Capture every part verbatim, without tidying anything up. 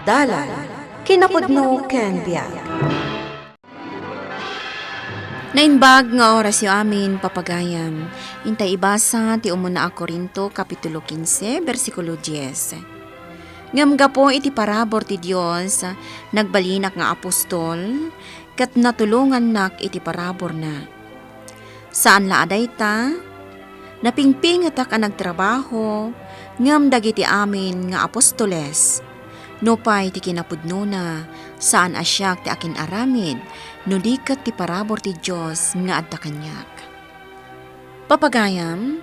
Dalan, kinapudno ken biag. Naimbag nga orasyo amin, papagayam. Intay ibasa ti umuna a Corinto, Kapitulo kinse, bersikulo dies. Ngem gapu iti parabur ti Dios, nagbalinak nga apostol, ket natulongannak iti paraburna. Saan la a dayta, napingpingetak a nagtrabaho, ngem dagiti amin nga apostoles, nupay ti kinapudnona, saan a siak ti akin-aramid, no di ket ti parabur ti Dios nga adda kaniak. Papagayam,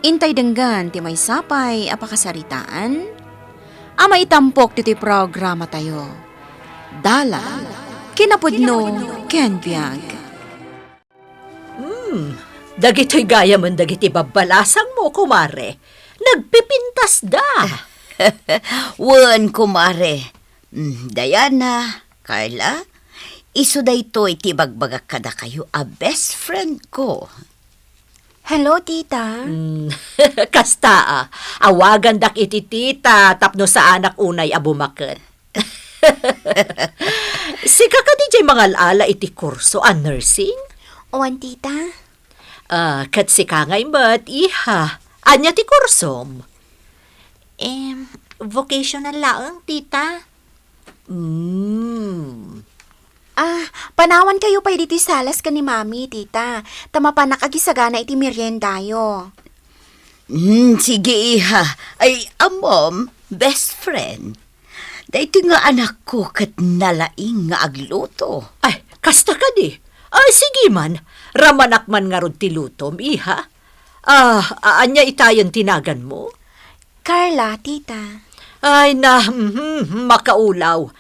intay denggen ti maysa pay a pakasaritaan a maitampok ditoy programatayo. Dalan, kinapudno, ken biag. Hmm, dagitoy gayamen dagiti babbalasangmo, kumare. Nagpipintasda. Wen, kumare. Hmm, Diana, Carla, isu daytoy ti ibagbagak kadakayo a best friend ko. Hello, tita. Hmm, kasta a, awagandak iti tita tapno saanak unay a bumaket. Sika kadi diay mangal-ala iti kurso a nursing? Wen, tita. Ah, ket sika ngay met, iha. Ania ti kursom? Em, vocational laeng, tita. Mm. Ah, panawankayo pay ditoy salas ken ni Mami, tita. Ta mapanak agisagana iti meriendayo. Hmm, sige, iha. Ay, ammom, best friend. Daytoy nga anakko ket nalaing nga agluto. Ay, kasta kadi? Ay, sige man. Ramanak man ngarud ti lutom, iha. Ah, a-, ania itayen ti naganmo? Carla, tita. Ay na, mhm, makaulaw.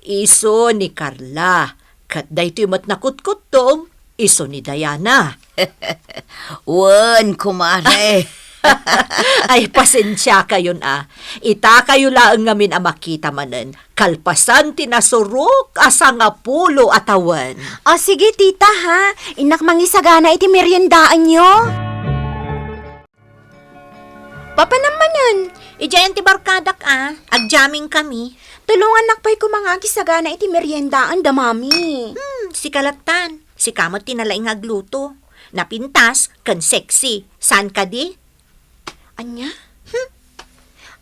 Isu ni Carla. Ket daytoy met nakutkuttom, isu ni Diana. Wen, kumare. Ay, pasensiakayon a. Itakayo laeng ngamin a makita manen, kalpasan ti nasurok a sangapulo a tawen. O, sige, tita, ha? Innak mangisagana iti meriendaanyo. Papanam manen, idiayen ti barkadak a, agjamming kami. Tulongannak pay koma nga agisagana iti meriendaan da Mami. Hmm, sika lattan. Sika met ti nalaing nga agluto. Napintas ken sexy. Saan kadi? Ania? Hmm?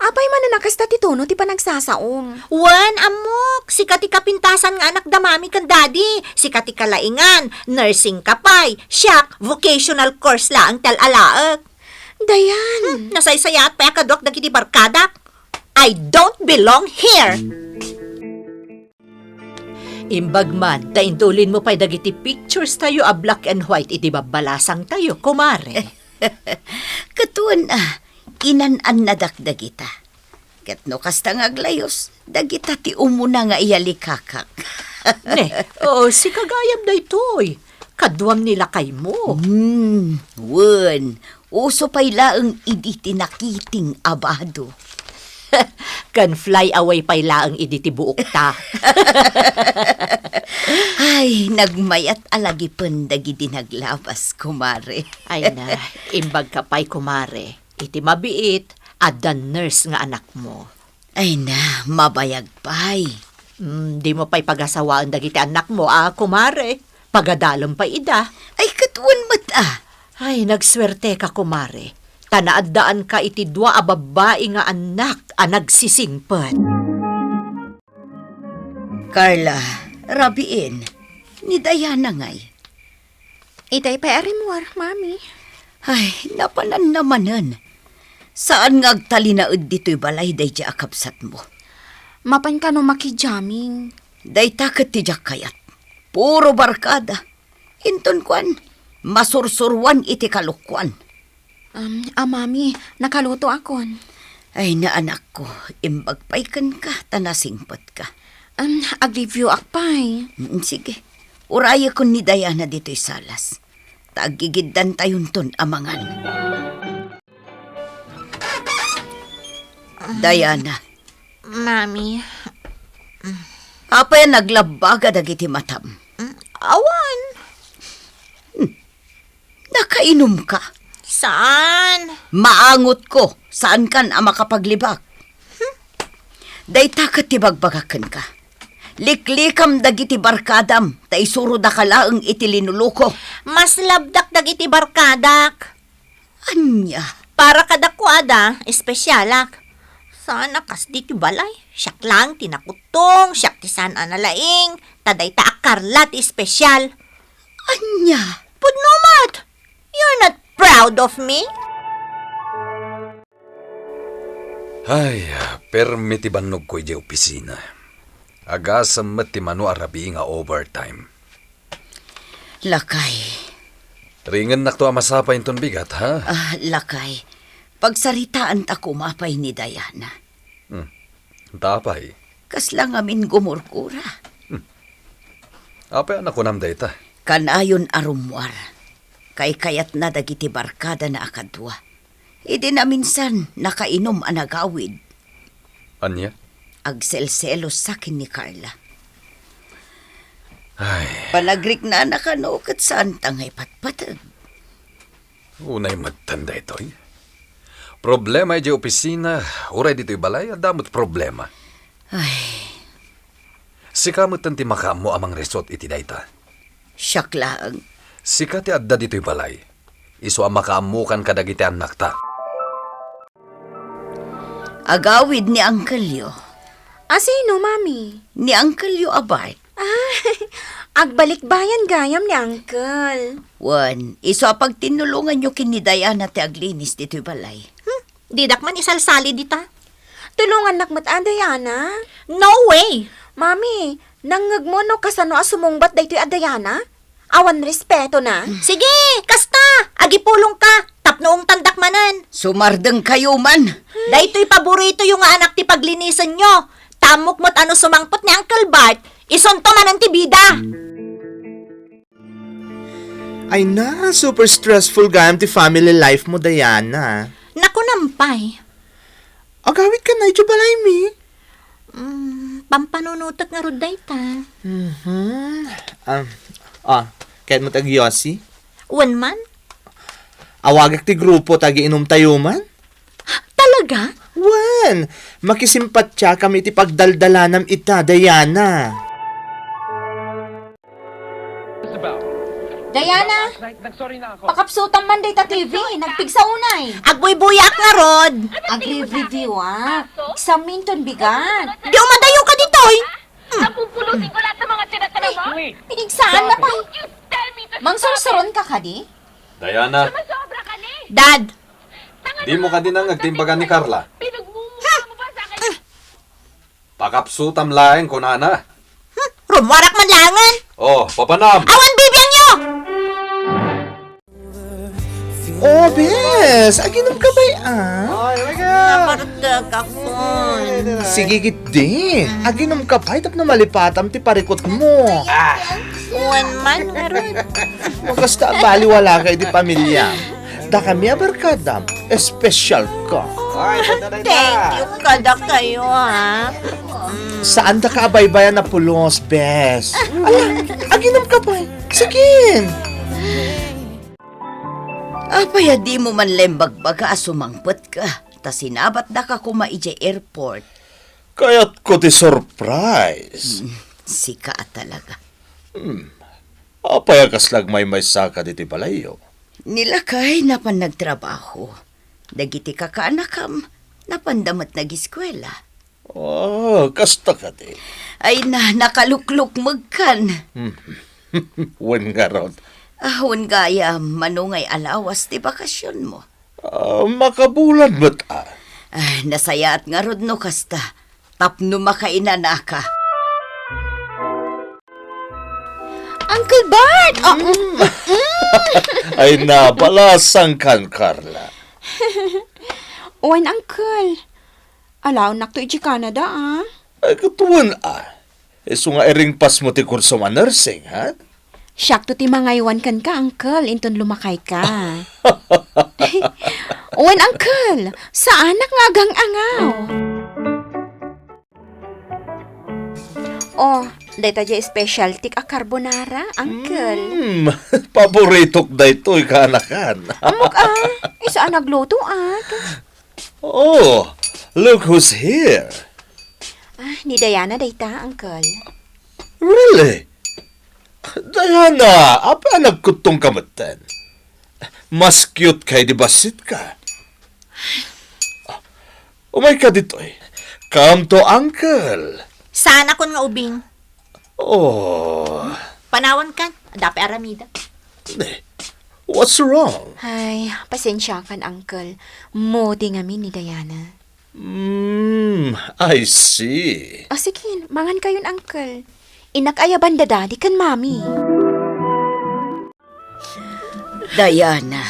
Apay manen a kasta ti tono ti panagsasaom? Wen, ammok, sika ti kapintasan nga anak da Mami ken Daddy. Sika ti kalaingan, nursing ka pay. Siak, vocational course laeng ti al-alaek. Dayan. Hmm, nasaysayaat pay a kaduak dagiti barkadak. I don't belong here. Imbag man ta intulinmo pay dagiti pictures tayo a black and white iti babbalasang tayo, kumare. Ket wen a, inan-annadak dagita. Ket no kasta nga aglayus, dagita ti umuna nga iyalikakak. Ne, o, sika gayam daytoy. Kaduam ni lakaymo. Hmm, wen, uso pay laeng idi ti nakiting a bado. Ken fly away pay laeng idi ti buokta. Ay, nagmayat a lagipen dagidi naglabas, kumare. Ay na, imbagka pay, kumare. Iti mabiit, adda nurse nga anakmo. Ay na, mabayag pay. Mm, dimo pay pagasawaen dagiti annakmo a, kumare. Pagadalem pay ida. Ay, ket wen met a. Ay, nagsuerteka, kumare. Ta naaddaanka iti dua a babbai nga annak a nagsisingpet. Carla, rabiin, ni Diana ngay. Itay pay a rimmuar, Mami. Ay, napananna manen. Saan nga agtalinaed ditoy balay daydiay a kabsatmo? Mapan kano makijamming. Dayta ket ti diak kayat. Puro barkada. Inton kuan, masursuruan iti kalokuan. Um, a, Mami, nakalutoakon. Ay, na anakko, imbag pay kenka ta nasingpetka. Um, agreview-ak pay. Mm, sige. Urayekon ni Diana ditoy salas. Ta aggigiddantayonton a mangan. Diana. Mami. Apay a naglabbaga dagiti matam? Mm, awan. Hmm. Nakainumka? Saan? Maangotko, saankan a makapaglibak. Hmm. Dayta ket ti bagbagak kenka. Liklikam dagiti barkadam, ta isurodaka laeng iti linuluko. Mas labdak dagiti barkadak. Ania? Para kadakuada, espesialak. Saan a kas ditoy balay. Siak laeng ti nakuttong, siak ti saan a nalaing, ta dayta a Carla ti espesial. Ania? Pudno met! You're not proud of me? Ay, permi ti bannogko idiay opisina. Agasem met ti mano a rabii nga overtime. Lakay. Ringennakto a masapay inton bigat, ha? Ah, lakay. Pagsaritaanta koma pay ni Diana. Hmm. Anta pay? Kasla ngamin gumurgura. Hmm. Apay a nakunam dayta? Kanayon a rummuar. Kaykayatna dagiti barkadana a kadua. Idi naminsan, nakainum a nagawid. Ania? Agselselos sa ken ni Carla. Ay. Panagriknana kano ket saanta nga ipatpateg. Unay metten daytoy. Problema idiay opisina, uray ditoy balay, adda met problema. Ay. Sika metten ti makaammo a mangrisot iti dayta. Siak laeng. Sika ti adda ditoy balay. Isu a makaammokan kadagiti annakta. Agawid ni Uncle-yo. A sino, Mami? Ni Uncle-yo a Bart. Ah, agbalikbayan gayam ni Uncle. Wen, isu a pagtinnulonganyo ken ni Diana ti aglinis ditoy balay. Hmm, didak man isalsali dita. Tulongannak met a, Diana. No way! Mami, nangngegmo no kasano a sumungbat daytoy a Diana? Awan respeto na. Sige, kasta! Agipulongka, tapno ungtandak manen. Sumardengkayo man. Daytoy paboritoyo nga anak ti paglinisenyo. Ta ammok met a no sumangpet ni Uncle Bart, isunto manen ti bida. Ay na, super stressful gayam ti family life mo, Diana. Nakunam pay. Agawidka na idiay balaymi. Mm, pampanunotek ngarud dayta. Mhm. Ah, ah, kayatmo ti agyusi? Wen man. Awagek ti grupo ta agiinumtayo man? Talaga? Wen, makisimpatiakam iti pagdaldalanam ita, Diana. Diana, pakapsutam man dayta T V, nagpigsa unay. Agbuybuyaak ngarud. Agri-videoak. Exam-mi inton bigat. Di umadayoka ditoy. Ang pupulutin ko lahat ng mga tinatanaw mo. Pigsaanna pay. Don't you tell me to stop it. Mangsursuron ka kadi? Diana. Sumasobra ka ni. Dad. Dimo kadi nangngeg ti imbaga ni Carla? Pinagmumukha mo ba sa akin? Pakapsutam laeng, kunana. Hmm, rummuarak man laengen. Oh, papanam. Awan bibiangyo! Oh, bes, aginom ka pay, ah? Naparda ka, kun. Sige, gitdi. Aginom ka pay, tapno malipatam ti parikutmo. Ah. Wen man, ngarud. Makasta baliwala ka iti pamilya. Dakami a barkadam, espesyal ka. Ay, tanda na ita. Thank you kadakayo, ha? Saandaka a baybay-an a pulos, bes. Ala, aginom ka pay. Sige. Apay a dimo man la imbagbaga a sumangpet ka, ta sinabatdaka koma idiay airport. Kayatko ti surprise. Mm, sika a talaga. Hmm. Apay a kasla agmaymaysa ka ditoy balayyo? Ni lakay napan nagtrabaho. Dagiti kakaanakam, napanda met nagiskuela. Ah, kasta kadi. Ay na, nakaluklukmegkan. Hmm. Wen ngarud. Ah, wen gayam, mano ngay a lawas ti bakasionmo? Ah, makabulan met, ah. Ah, nasayaat ngarud no kasta. Tapno makainanaka. Uncle Bart! Ah, mm. Ay, nabalasangkan, Carla. Wen, Uncle. Alaennakto idiay Canada, ah. Ay, ket wen, ah. Isu nga iringpasmo ti kursom a nursing, ha? Siakto ti mangaywan kenka, Uncle, inton lumakayka. Wen, Uncle, saanak nga agang-angaw. Oh, dayta diay specialty a carbonara, Uncle. Mm, paboritok daytoy, kaanakan. Ammok, ah, isu a naglutoak. Oh, look who's here. Ni Diana dayta, Uncle. Really? Diana, apay a nagkuttongka metten? Mas cute ka idi bassitka. Umayka ditoy. Come to Uncle. Saanakon nga ubing. Oh. Panawankan, adda pay aramidek. Eh, what's wrong? Ay, pasensiakan, Uncle. Moody ngamin ni Diana. Hmm, I see. O sige, mangan kayon, Uncle. Innak ayaban da Daddy ken Mommy. Diana.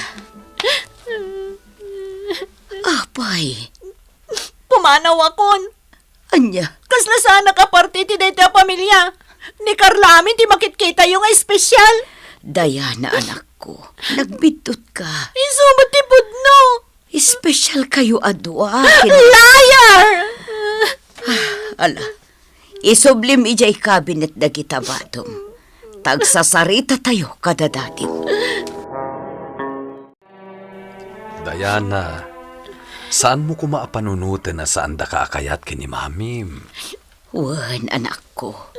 Apay. Pumanawakon. Ania? Kasla saanak a parte ti dayta a pamilia. Ni Carla amin ti makitkitayo nga espesyal. Diana, anakko, nagbiddut ka. Isu met ti pudno. Espesyal kayo a dua, kin- Liar! Ala, isublim idiay cabinet dagita batom. Tagsasarita tayo kada dadim. Diana, saanmo koma a panunoten a saandaka a kayat ken ni Mamim? Wen, anakko.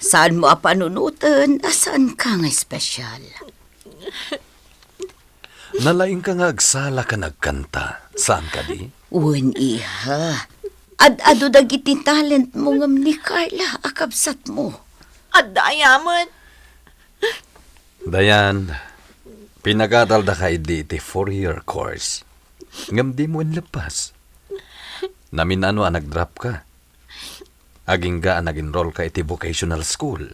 Saanmo a panunoten a saanka nga espesyal. Nalaingka nga agsala ken agkanta, saan kadi? Wen, iha. Ad-adu dagiti talentmo ngem ni Carla a kabsatmo. Adda aya met. Diane, pinagadaldaka idi iti four-year course. Ngem dimo inleppas. Namin-ano a nag-drop ka. Agingga a nag-enroll ka iti vocational school.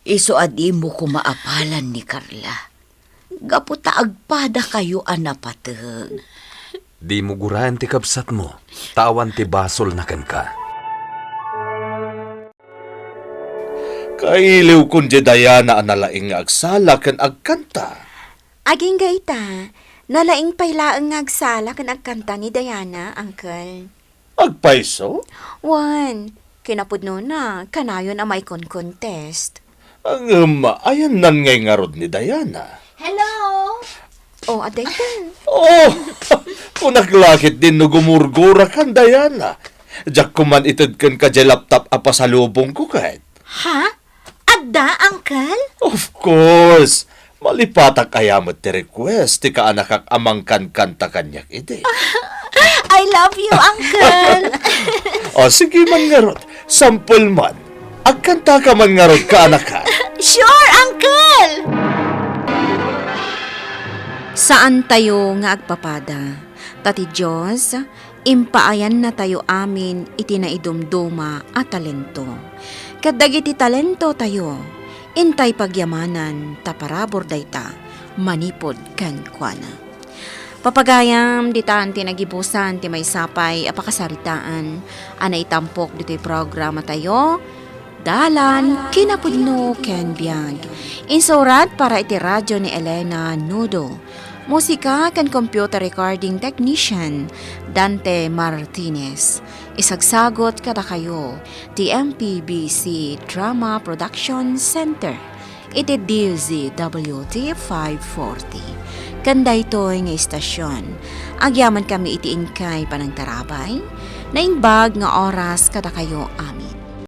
Isu a dimo koma apalan ni Carla. Gapu ta agpadakayo a napateg. Dimo guraen ti kabsatmo, ta awan ti basolna kenka. Kailiwkon di Diana a nalaing nga agsala ken agkanta. Agingga ita, nalaing pay laeng nga agsala ken agkanta ni Diana, Uncle. Agpayso? Wen, kinapudnona, kanayon a maikon-contest. Ngem, ayannan ngay ngarud ni Diana? Hello? Oh, adda ita. Oh, kunak la ketdin no gumurgurakan, Diana. Diak koman ited kenka diay laptop a pasalubongko ket. Ha? Adda, Uncle? Of course. Malipatak aya met ti request ti kaanakak a mangkankanta kaniak idi. I love you, Uncle. O, sige man ngarud. Sampol man. Agkantaka man ngarud, kaanakak. Sure, Uncle! Saantayo nga agpapada, ta ti Dios, impaayannatayo amin iti naidumduma a talento. Ket dagiti talentotayo, intay pagyamanan ta parabur dayta manipud kenkuana. Papagayam, ditan ti nagibusan ti maysa pay a pakasaritaan a naitampok ditoy programatayo, Dalan, Kinapudno, ken Biag. Insurat para iti radyo ni Elena Nudo. Musika ken computer recording technician, Dante Martinez. Isagsagot kadakayo ti M P B C Drama Production Center iti D Z W T five forty. Ken daytoy nga istasyon, agyamankami iti inkay panangtarabay, naimbag nga oras kadakayo amin.